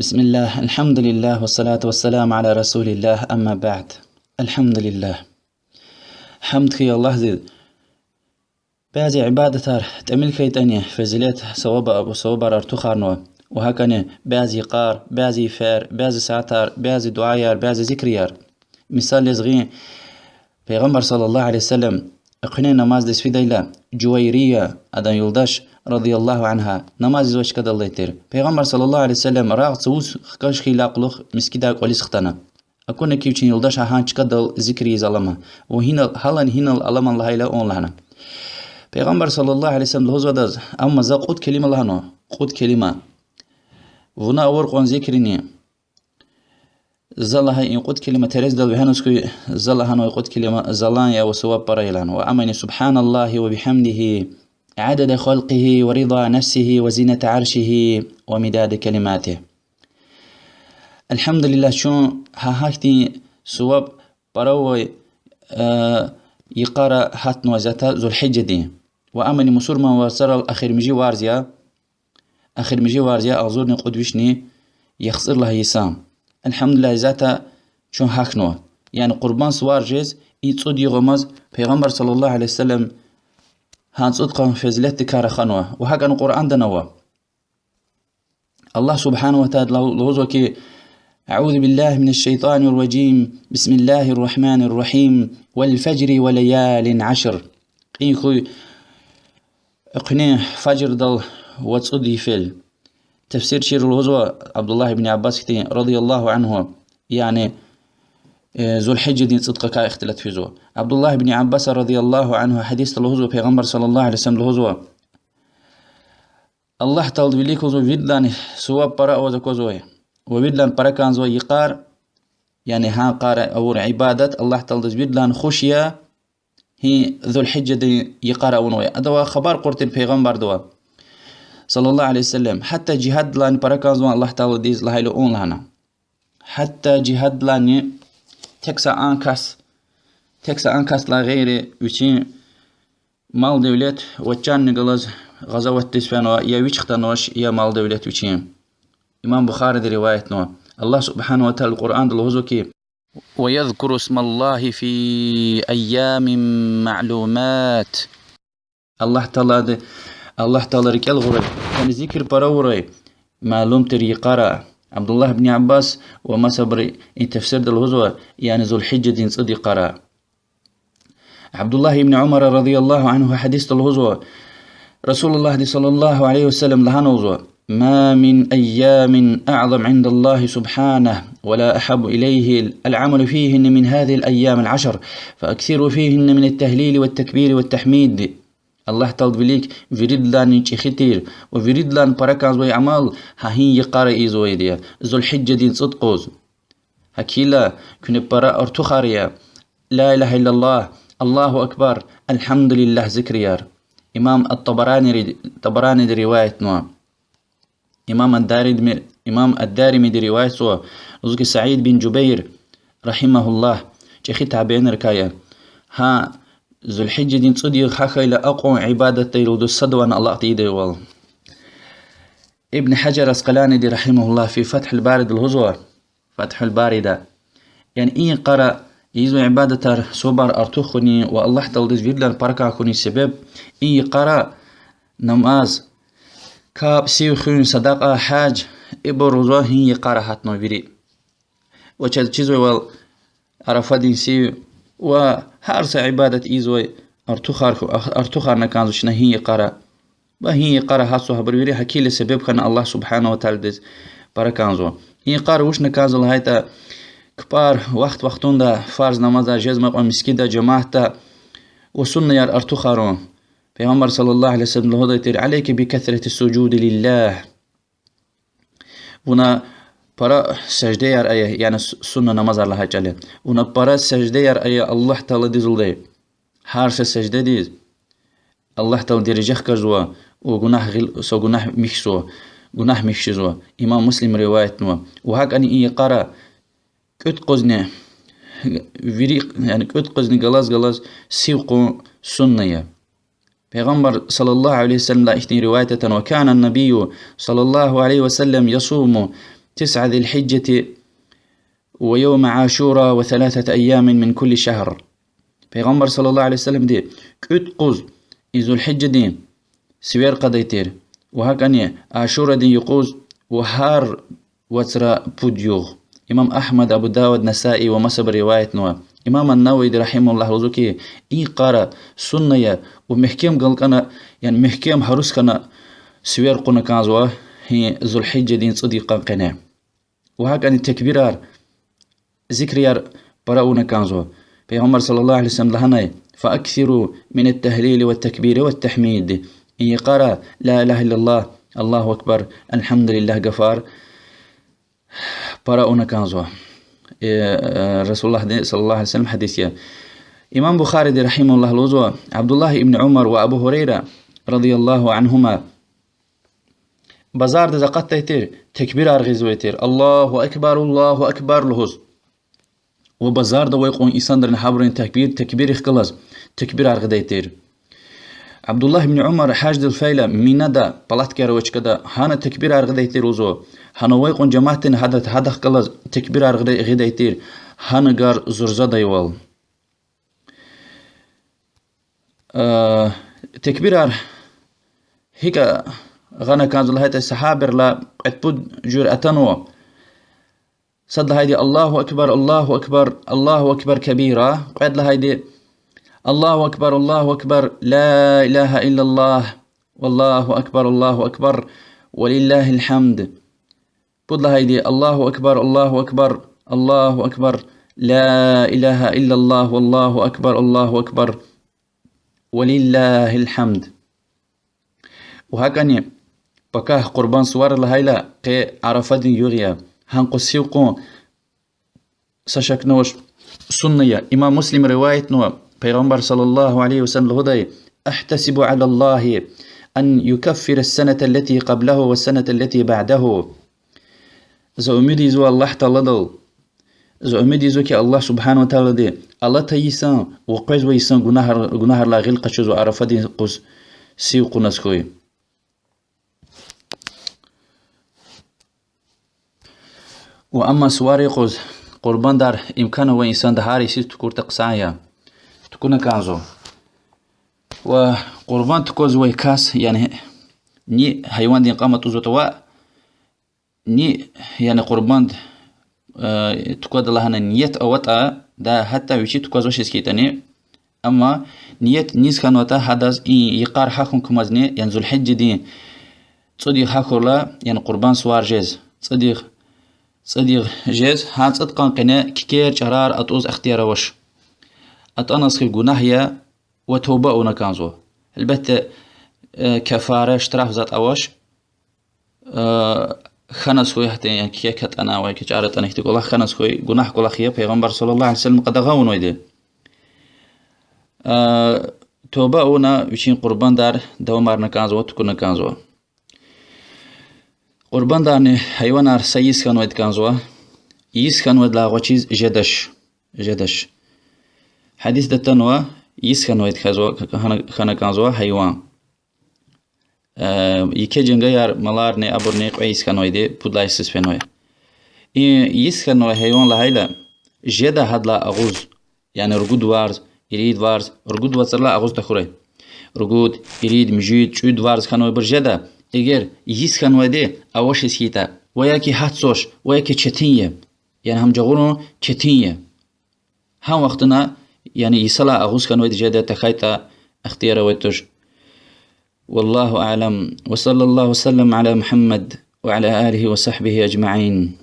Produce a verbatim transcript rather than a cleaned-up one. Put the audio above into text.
بسم الله، الحمد لله، والصلاة والسلام على رسول الله، أما بعد. الحمد لله. Гьамд хьуй Аллагьдиз, бязи ибадатар тӀимил хьайитӀани, фазилат, саваб, савабар артухарнава. Ва гьакӀни бязи йикъар, бязи йифер, бязи сятар, бязи дуьаяр, бязи зикрияр. Мисал яз гъин, Пайгъамбар صلى الله عليه وسلم экуьнин намаздиз фидайла, Жувайрия, адан юлдаш, رضي الله عنها, намаз ийизвай чкадал алай тир. Пайгъамбар صلى الله عليه وسلم рагъ цавуз хкаж хьайила кьулухъ мискӀиндай кӀвализ хтана. Акуна хьи вичин юлдаш гьа чкадал зикр ийиз алама. Ва гьинал, гьалани гьинал аламан лагьайла, ун лагьана. Пайгъамбар صلى الله عليه وسلم лугьузва адаз: амма за кьуд келима лагьанва, кьуд келима. Вуна авур кьван зикрини, за лагьай и кьуд келима терездал вегьенваз хьуй, за лагьанвай кьуд келима залан я ва суваб пара я лагьана. Ва ам ини: سبحان الله وبحمده عدد خلقه ورضا نفسه وزنة عرشه ومداد كلماته. Альгьамдулиллагь, чун гьа гьахьтин суваб пара авай, э, йикъара гьатнава исятда Зулгьижжадин. Ва ам ини мусурман варцарал эхиримжи варз я, эхиримжи варз я агъзурни кьуд вишни яхцӀур лагьай йисан. Альгьамдулиллагь, исятда чун гьахьнава. Яни Къурбан сувар жез, и цӀуд югъ амаз Пайгъамбар صلى الله عليه وسلم гьа цӀудкъан фазилатдикай раханва. Ва гьакӀни Къуръандани ава. Аллагь سبحانه وتعالى лугьузва хьи: أعوذ بالله من الشيطان الرجيم. بسم الله الرحمن الرحيم. والفجر وليال عشر. Кьин хьуй экуьнин фажрдал ва цӀуд йифел. Тафсирчийри лугьузва, Абдуллагь ибн Аббас хьтин, رضي الله عنه, яни, э, Зулгьижжадин цӀудкъакай ихтилат физва. Абдуллагь ибн Аббаса رضي الله عنه гьадисда лугьузва, Пайгъамбар صلى الله عليه وسلم лугьузва: Аллагь Таалади вилик лугьузва виридалайни суваб пара аваз аквазвай ва виридалайни пара кӀанзавай йикъар, яни гьа йикъара авур ибадат Аллагь Тааладиз виридалайни хуш я, гьи Зулгьижжадин йикъара авунвай. Адавай хабар кьуртӀани Пайгъамбардавай, صلى الله عليه وسلم, гьатта жигьаддилайни пара кӀанзава Аллагь Тааладиз лагьайла, ун лагьана. Гьатта жигьаддилайни, тек са а кас, тек са а касдилай гъейри вичин мал-девлет ва чанни галаз гъазаватдиз фенва, я вич хтанвач, я мал-девлет вичин. Имам Бухариди риваятнава. Аллагь سبحانه وتعالى Къуръанда лугьузва хьи: ويذكروا اسم الله في أيام معلومات. Аллагь Таалади, Аллагь Таала рикӀел гъурай, яни зикр пара авурай малум тир йикъара. Абдуллагь ибн Аббас ва масабуру и тафсирда лугьузва, яни Зулгьижжадин цӀуд йикъара. Абдуллагь ибн Умара رضي الله عنه гьадисда лугьузва, Расулуллагьди صلى الله عليه وسلم лагьана лугьузва: ما من أيام أعظم عند الله سبحانه ولا أحب إليه العمل فيهن من هذه الأيام العشر، فأكثروا فيهن من التهليل والتكبير والتحميد. Аллагь Таалади вилик виридалайни чӀехи тир ва виридалайни пара кӀанзавай амал гьа гьи йикъара ийизвайди я, Зулгьижжадин цӀуд къуз. Гьакила куьне пара артухар я لا إله إلا الله, الله أكبر, الحمد لله зикрияр. Имам ат-Табаранири-, Табараниди риваятнава. Имам ад-Дарими-, имам ад-Даримиди риваятзава, лугьузва хьи, Саид бин Жубайр, رحمه الله, чӀехи табиинрикай я. Гьа Зулгьижжадин цӀуд йикъа гьахьайла, акьван ибадатдин лугьуз садавайни алакьда ийидайвал. Ибн Гьажар Аскъаланиди, رحمه الله, في فتح الباريда лугьузва, Фатгьул Барида. Яни и йикъара ийизвай ибадатар сувабар артух хьунин ва Аллагь Тааладиз виридалай пара кӀан хьунин себеб, и йикъара намаз, капӀ, сив хуьн, садакьа, гьаж, ибур лугьузва гьи йикъара гьатнава вири. Ва чаз чизвайвал Арафадин сив ва гьар са ибадат ийизвай артухар хьу-, артухарна кӀанзава чна гьи йикъара. Ва гьи йикъара гьатзава гьабур вири, гьакила себеб хьана Аллагь سبحانه وتعالىдиз пара кӀанзава. Гьи йикъара вучна кӀанзава лагьайтӀа, кпӀар вахт-вахтунда фарз намазар жезмай кьван мискӀинда жемятда ва суннаяр артухарун. Пайгъамбар صلى الله عليه وسلم лугьудай тир: عليك بكثرة السجود لله. Вуна пара саждаяр ая, яни с-, сунна намазар лагьай чӀал я. Вуна пара саждаяр ая Аллагь Тааладиз лугьудай. Гьар са саждадиз Аллагь Таала дережа хкажзава ва гунагь гъил-, са гунагь михьзава, гунагь михьзава. Имам Муслим риваятнава. Ва гьакӀни и йикъара кӀуьд къузни, вири, яни кӀуьд къузни галаз-галаз сив кьун сунна я. Пайгъамбар صلى الله عليه وسلمдилай ихьтин риваят атанва: كان النبي صلى الله عليه وسلم يصوم تسع ذي الحجة ويوم عاشوراء وثلاثة أيام من كل شهر. Пайгъамбар صلى الله عليه وسلمди кӀуьд юкъуз и Зулгьижжадин сивер кьадай тир, ва гьакӀни Ашурадин юкъуз ва гьар вацра пуд югъ. Имам Агьмад, Абу Давуд, Насаи ва масабуру риваятнава. Имам ан-Нававиди رحمه الله лугьузва хьи, и йикъара сунна я ва мягькем галкӀана, яни мягькем гьарус хьана сивер кьуна кӀанзава гьи Зулгьижжадин цӀуд йикъан къене. Ва гьакӀни текбирар, зикрияр пара авуна кӀанзава. Пайгъамбар صلى الله عليه وسلم лагьанай: فأكثروا من التهليل والتكبير والتحميد. И йикъара لا إله إلا الله, الله أكبر, الحمد لله гафар пара авуна кӀанзава. Э, э, Расулуллагьдин صلى الله عليه وسلم гьадис я. Имам Бухариди رحمه الله лугьузва: Абдуллагь ибн Умар ва Абу Гьурайра رضي الله عنهما базардиз акъатдай тир, текбирар гъизвай тир, الله أكبر, الله أكبر лугьуз. Ва базарда авай кьван инсанрин, гьабурун текбир, текбиррихъ галаз текбирар гъидай тир. Абдуллагь ибн Умар гьаждал фейила Минада, палаткаяр авай чкада, гьана текбирар гъидай тир лугьузва. Гьана авай кьван жемятдини гьада-, гьадахъ галаз текбирар гъидай, гъидай тир, гьана гар зурзадайвал. Э, текбирар гьикӀ гъана кӀанзава лагьайтӀа, сагьабайрилай кьвед-пуд жуьре атанва. Сад лагьайди: الله أكبر، الله أكبر، الله أكبر كبيرا. Кьвед лагьайди: الله أكبر، الله أكبر، لا إله إلا الله، والله أكبر، الله أكبر، ولله الحمد. Пуд лагьайди: الله أكبر، الله أكبر، الله أكبر، لا إله إلا الله، والله أكبر، الله أكبر، ولله الحمد. Ва гьакӀни пакагь къурбанд сувар лагьайла, къе Арафадин югъ я, гьа юкъуз сив кьун са шакни авач, сунна я. Имам Муслима риваятнава, Пайгъамбар صلى الله عليه وسلم лугьудай: أحتسب على الله أن يكفر السنة التي قبله والسنة التي بعده. За умуд ийизва Аллагь Тааладал, за умуд ийизва хьи, Аллагь سبحانه وتعالىди алатай йисан ва къвезвай йисан гунагьар-, гунагьрилай гъил къачузва Арафадин юкъуз сив кьуназ хьуй. Ва амма сувар юкъуз къурбандар имкан авай инсанди гьар йисуз тукӀуртӀа хъсан я, тукӀуна кӀанзава. Ва къурбанд тукӀвазвай кас, яни ни гьайвандин кьам атӀузватӀа ваъ, ни, яни къурбанд, э, тукӀвада лагьана ният аватӀа, да гьатта вичи тукӀвазвачиз хьайитӀани, амма ният низ хьанватӀа, гьадаз и йикъар гьахьун кумазни, яни Зулгьижжадин цӀуд югъ гьахьурла, яни къурбанд сувар жез, цӀуд югъ, цӀуд югъ жез, гьа цӀуд йикъан къене кикер, чӀарар атӀуз ихтияр авач. АтӀаназ хьи гунагь я ва туба авуна кӀанзава. Гьелбетда, э, кафара, штраф затӀ авач. Э, хьаназ хьуй гьатта, яни кек атӀана ва я чӀар атӀана, ихьтин кӀвалах хьаназ хьуй, гунагь кӀвалах я, Пайгъамбар صلى الله عليه وسلم къадагъа авунвайди. Э, туба авуна вичин къурбандар давамарна кӀанзава, тукӀуна кӀанзава. Къурбандарни гьайванар са йис хьанвайди кӀанзава, йис хьанвайдалай гъвечӀиз жедач, жедач. Гьадисда атанва, йис хьанвайди хьанва, хьана, хьана кӀанзава гьайван. Э, еке женгаяр, маларни, абурни кьве йис хьанвайди пуд лагьай йисуз фенвай. И йис хьанвай гьайван лагьайла, жеда гьадалай агъуз, яни ругуд варз, ирид варз, ругуд вацралай агъуз тахьурай. Ругуд, ирид, муьжуьд, чӀуд варз хьанвайбур жеда, эгер йис хьанвайди авачиз хьайитӀа, ва я ки гьатзавач, ва я ки четин я, яни гьам жагъурун четин я. Гьа вахтунда, яни йисалай агъуз хьанвайди жеда, тахьайтӀа ихтияр авай туш. والله أعلم، وصلى الله وسلم على محمد وعلى آله وصحبه أجمعين.